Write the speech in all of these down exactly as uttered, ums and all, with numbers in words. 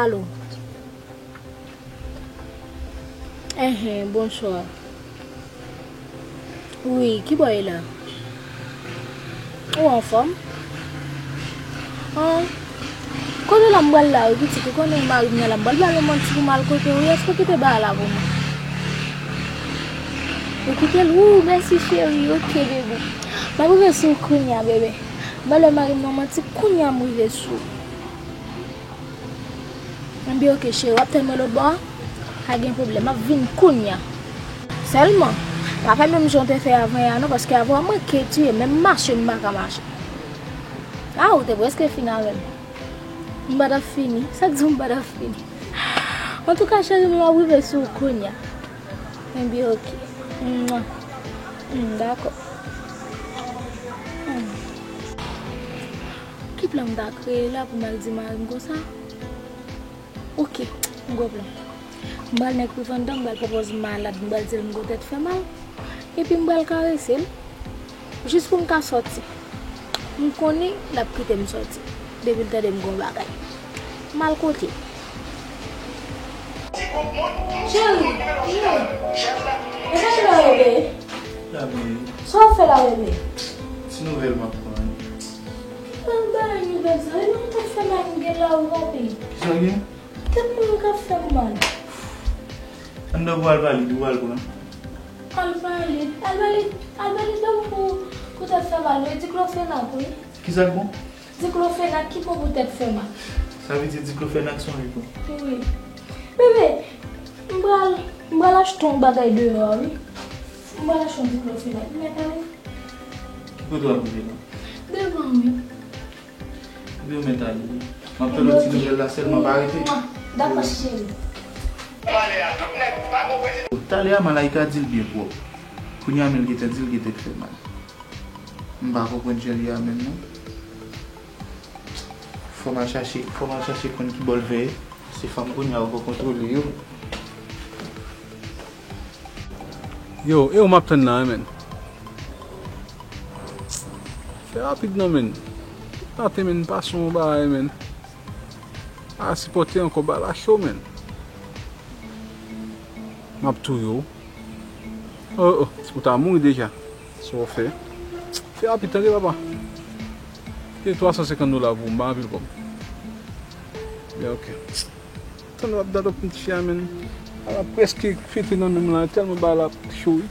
Alo. Enhen, bonswa. Wi, kibò w ye la? Ou anfòm? An, kote la m pral la, wi, pitit, ou konnen mari m nan la, m pral ba l yon manti pou m al kote w, wi, èske w kite bagay la pou mwen? Ou kite l, wou, mèsi cheri, oke, bebe. M ap rive sou w kounye a, bebe. M pral ba mari m nan manti, kounye a m rive sou ou. Enben, oke, cheri, w ap tann mwen lòt bò a? Pa gen pwoblèm, m ap vin kounye a. Sèlman, pa fè menm jan w te fè avan yè a non, paske avan w manke tiye, menm mache m pa ka mache. A, ou te prèske fini avè m. M pa t ap fini, sa k di w m pa t ap fini? Antouka, cheri, m ap rive sou ou kounye a. Enben, oke. Mwa. Hmm, dakò. Hmm. Ki plan m ta kreye la pou m al di mari m konsa? Oke, m gon plan. M pral nan Equipe Vendôme, m pral pran pòz malad, m pral di l m gon tèt fè mal. Epi m pral karese l. Jis pou m ka sòti. M konnen l ap kite m sòti. Depi l tande m gon bagay. M al kote l. Cheri, cheri. E sa ki la, bebe? La, bebe. Sa w fè la, bebe? Ti nouvèl m ap pran. Ban m bay nouvèl sa. E non, tèt fè mal m gen la, ou papi. Kisa w gen? Tèt mwen k ap fè m mal. Anndan pou Alvalid, ou pral pran? Alvalid, Alvalid, Alvalid ban m pou, pou tèt fè mal, wi, diklofenak, wi. Kisa k bon? Diklofenak ki bon pou tèt fè mal. Sa vle di diklofenak se yon wi bon? Wi. Bebe, m pral, m pral achte yon bagay deyò a, wi. M pral achte yon diklofenak. M mèt ale? Ki kote w ap rive la? Devan, wi. Ebyen, ou mèt ale wi. M ap tann yon ti nouvèl la sèlman, pa rete. Dakò, cheri. Talè a, Malaika di l byen pwòp. Kounye a, men l gentan di l gen tèt fè mal. M pa konprann Jerry a menm, non. Fò m al chache, fò m al chache konn ki bò l fè ye. Se fanm kounye a, ou poko kontwole yo. Yo, e ou m ap tann la, wi, menn. Fè rapid non, menn. Maten, menn, pase yon bagay, menn. Pa sipòte ankò, bagay la cho, menn. M ap touye w. Oh, oh, ou ta mouri deja. Sa w fè? Fè rapid, tande, papa. Gen twa san senkant dola pou ou, m pa anpil kòb. Byen, oke. Tann w ap dadòk ti fi a, menn. Ala prèske fete nan men m lan, tèlman bagay la cho wi.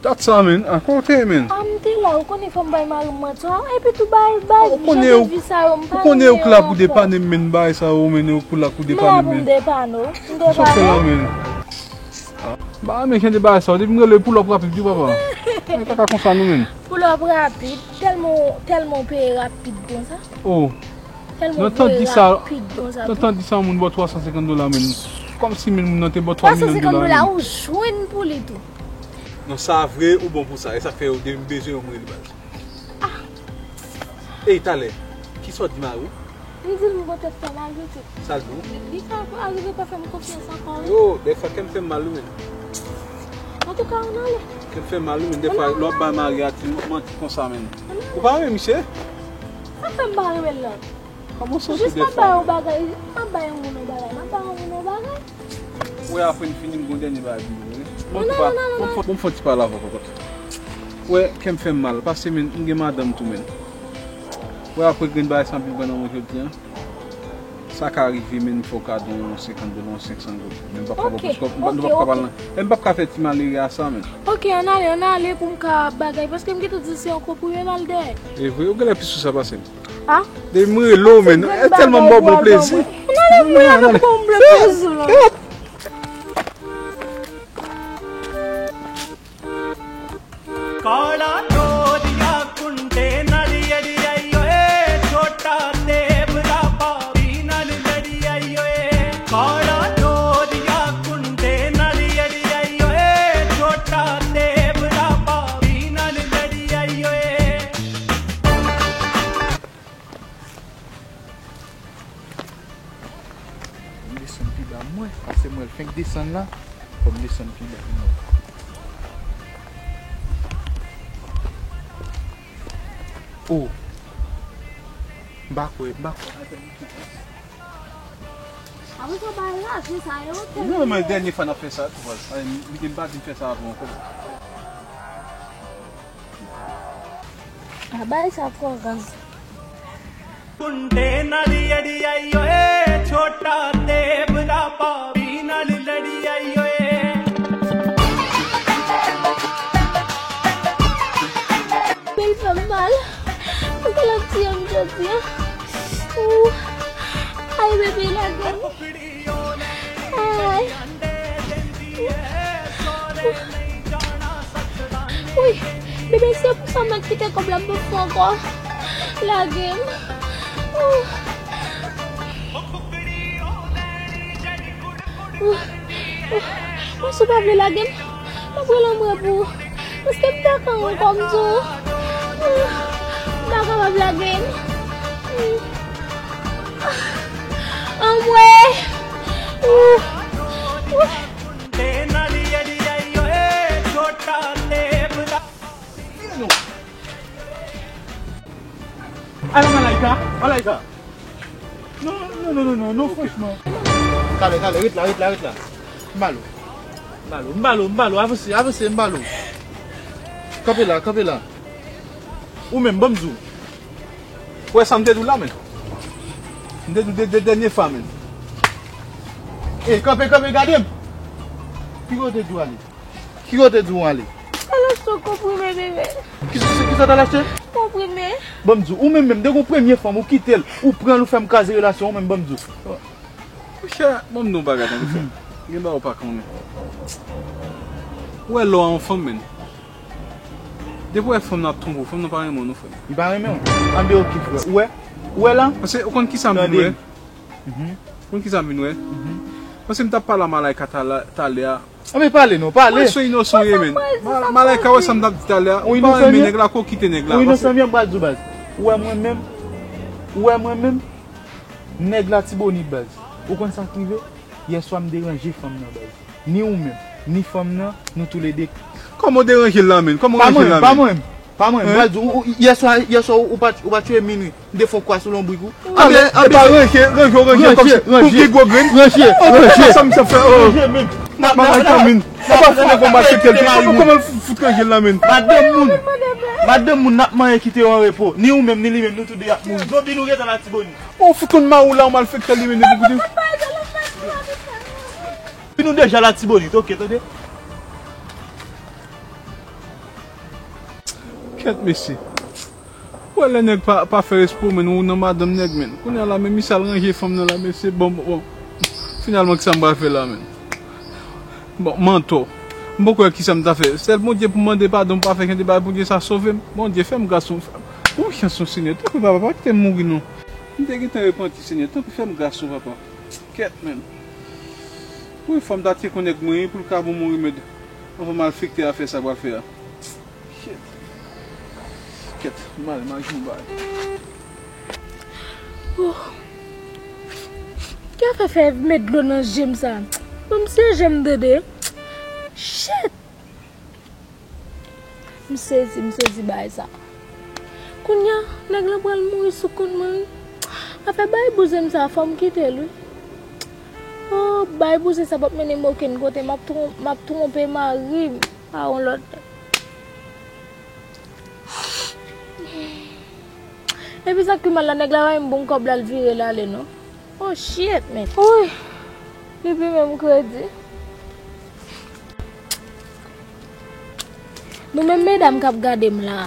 Dat sa, menn, a kote, menn? A, m te la, ou konnen fò m bay mari m manti, epi tou bay, bay jan de vi sa yo, m pa renmen yo ankò. Ou konnen ou k la pou depann m, menn, bay sa yo, menn, ou k la pou depann m, menn. M la pou m depann ou, m depann ou. Sa w fè la, menn? Ah, m pa renmen jan de bagay sa yo, depi m rele pull up rapid, wi, papa. Mwen pa ka konsa, non, menn. Pull up rapid, tèlman, tèlman w peye rapid konsa. Oh. Tèlman w peye rapid konsa tou. Nan tan di sa, yon moun ba w twa san senkant dola, menn. Kòmsi, menn, moun nan te ba w twa milyon dola, menn. Twa san senkant dola, ou jwenn pou li tou. Non, sa vre, ou bon pou sa. E sa k fè yo de m bezwen yo m rele baz. Ah. Ey, talè, kisa w di mari w? M di l m gon tèt fè mal, pitit. Sa l di w? Li, li ka arive pa fè m konfyans ankò, wi. Yo, dèfwa kè m fè m mal, wi, menn. Antouka, ann ale. Kè m fè m mal, wi, menn. Dèfwa, lè w ap bay mari a ti manti konsa, menn. Ou pa renmen misye? Sa fè m pa renmen l la? Kòman w santi dèfwa? Jis m ap bay yon bagay, m ap bay yon moun yon bagay, m ap bay yon moun yon bagay. Wè, apre n fini, m gon dènye bagay pou nou, wi. Bon, non, non, non, non, non. Bon, fò, bon, fò ti pale avè w, kòkòt. Wè, kè m fè m mal, paske, menn, m gen madanm tou, menn. Wè, apre grenn bagay sa anpil pran nan men w jodi a. Sa ka rive, menn, fò w ka don yon senkant dola, yon senk san goud. Men m p ap ka ba w plis kòb, m p ap, nou p ap ka pale nan, men m p ap ka fè ti malere a sa, menn. Ok, ann ale, ann ale pou m ka bagay, paske m gentan di se yon konpliman m al dèyè. E vre, ou genlè pi sou sa pase m. Ah? Depi m rele w, menn, e tèlman m ba w bon plezi. Ann ale, mwen la k ap ba w bon plezi la. काला डोरिया कुंडे नाल अड़ी आई ओए, छोटा देवरा भाभी नाल लड़ी आई ओए। काला डोरिया कुंडे नाल अड़ी आई ओए, छोटा देवरा भाभी नाल लड़ी आई ओए। Desann pi ba mwen, paske mwen fenk desann la, fò m desann pi ba mwen. Oh. M pa kwè, m pa kwè. Apre sa, bay raje sa yo. Non, men dènye fwa n ap fè sa tou, baz. Li gen pa di m fè sa avè w ankò. A bay sa twò gaz. Kunte naliyadiya yo e chota te bra pa bi naliyadiya yo e. Bèl fè m mal. Poukisa l ap tiye m jodi a? Ou. Ay, bebe, lage m. Ay. Wi, bebe, se pou sa m mèt kite kòb la, m p ap fè ankò. Lage m. Mwen, si w pa vle lage m, m ap rele anmwey pou ou. Paske m ta ka rann kòb tou. M pa kapab lage m. Anmwey. Ala Malaika, Malaika. Non, non, non, non, non, non, franchman. Kale, kale, ret la, ret la, ret la. M ba l ou. M ba l ou, m ba l ou, m ba l ou, avanse, avanse, m ba l ou. Kanpe la, kanpe la. Ou menm, ban m di w. Ou wè sa m te di w la, men. M te di w de, de, dènye fwa, men. E, kanpe, kanpe, gade m. Ki kote w te di w ale? Ki kote di w ale? Al achte yon konprime, bebe. Kisa, kisa w t al achte? Konprime. Ban m di w, ou menm menm, depi yon premye fanm, ou kite l, ou pran l, ou fè m kraze relasyon, ou menm, ban m di w. Monchè, ban m di w yon bagay, tande, frè. Gen bagay ou pa konnen. Ou wè lè w a yon fanm, menn. Depi w wè fanm nan ap twonpe w, fanm nan pa renmen w, non, frè. Li pa renmen w. Anben, oke, frè. Ou wè? Ou wè la? Paske, ou konn kisa m vin wè? Ou konn kisa m vin wè? Paske m t ap pale a Malaika talè a. Anben pale non, pale. Mwen se inosan ye, men. Malaika wè sa m t ap di talè a. Ou pa renmen nèg la, ko kite nèg la. Ou inosan, men m pral di w, baz. Ou wè mwen menm? Ou wè mwen menm? Nèg Latibonit, baz. Ou konn sa k rive? Yèswa m deranje fanm nan, baz. Ni ou menm, ni fanm nan, nou toulede. Kòman w deranje l la, men? Kòman w deranje l la, men? Pa mwen, pa mwen. Pa mwen, m pral di w, ou, yèswa, yèswa, ou pa, ou pa tchwe min wi. M te fè yon kwa sou lonbrik ou. Anben, anben, pa ranje, ranje, ranje, kòmsi pou gen gwo grenn. Ranje, ranje. Sa misye ap fè, oh. Ranje, men. Mama Kamine. Ou pa fè yon konba sou kèl. Kòman, kòman l fout ranje l la, men? Madanm moun. Madanm moun n ap manyen kite yo an repo. Ni ou menm, ni li menm, nou tou de ap mouri. Zonbi nou gentan Latibonit. Ou fout konn mari w la, yon malfektè li, men, depi kote. Pi nou deja Latibonit, oke, tande? Kèt, mesye. Ou wè lè nèg pa, pa fè respè w, men ou nan madanm nèg, men. Kounye a la, men misye al ranje fanm nan la, mesye, bon, bon, bon. Finalman, kisa m pral fè la, men? Bon, mantò. M poko wè kisa m ta fè. Sèl Bondye pou m mande padon, m pa fè jan de bagay, Bondye sa sove m. Bondye, fè m gras, fè m yon chans, non, Senyè. Tanpri, papa, pa kite m mouri, non. M te gentan repanti, Senyè. Tanpri, fè m gras, non, papa. Kèt, men. Wi, fò m ta tcheke yon nèg mwen, wi, pou l ka ban m yon remèd. Anvan malfektè a fè sa l pral fè a. Shit. Kèt, m al, m al jwenn yon bagay. Oh. Ki afè fè met dlo nan je m sa? Ban m sere je m, tande. Shit. M sezi, m sezi bagay sa. Kounye a, nèg la pral mouri sou kont mwen wi. Afè bay bouzen m sa, fò m kite l wi. Oh, bay bouzen sa p ap mennen m okenn kote. M ap twon-, m ap twonpe mari m a yon lòt nèg. Epi sa k pi mal la, nèg la pa menm bon kòb la, l vire l ale non. Oh shit, men. Woy! Li pi menm kredi. Nou menm medam k ap gade m la,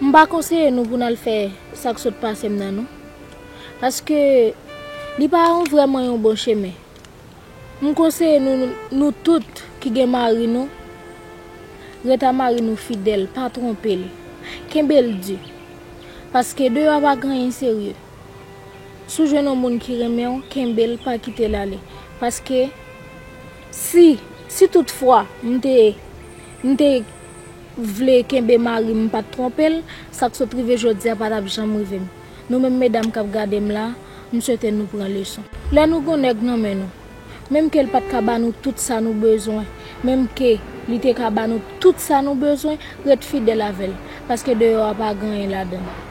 m pa konseye nou pou n al fè sa k sot pase m nan non. Paske li pa yon, vrèman yon bon chemen. M konseye nou, nou tout ki gen mari nou, ret a mari nou fidèl, pa twonpe l. Kenbe l di. Paske deyò a pa gen anyen serye. Si w jwenn yon moun ki renmen w, kenbe l, pa kite l ale. Paske si, si toutfwa m te, m te vle kenbe mari m, m pa t twonpe l, sa k sot rive jodi a pa t ap janm rive m. Nou menm medam k ap gade m la, M swete nou pran leson. Lè nou gon nèg nan men nou, menm ke l pa t ka ba nou tout sa nou bezwen, menm ke li te ka ba nou tout sa nou bezwen, ret fidèl avè l, paske deyò a pa gen anyen ladan l.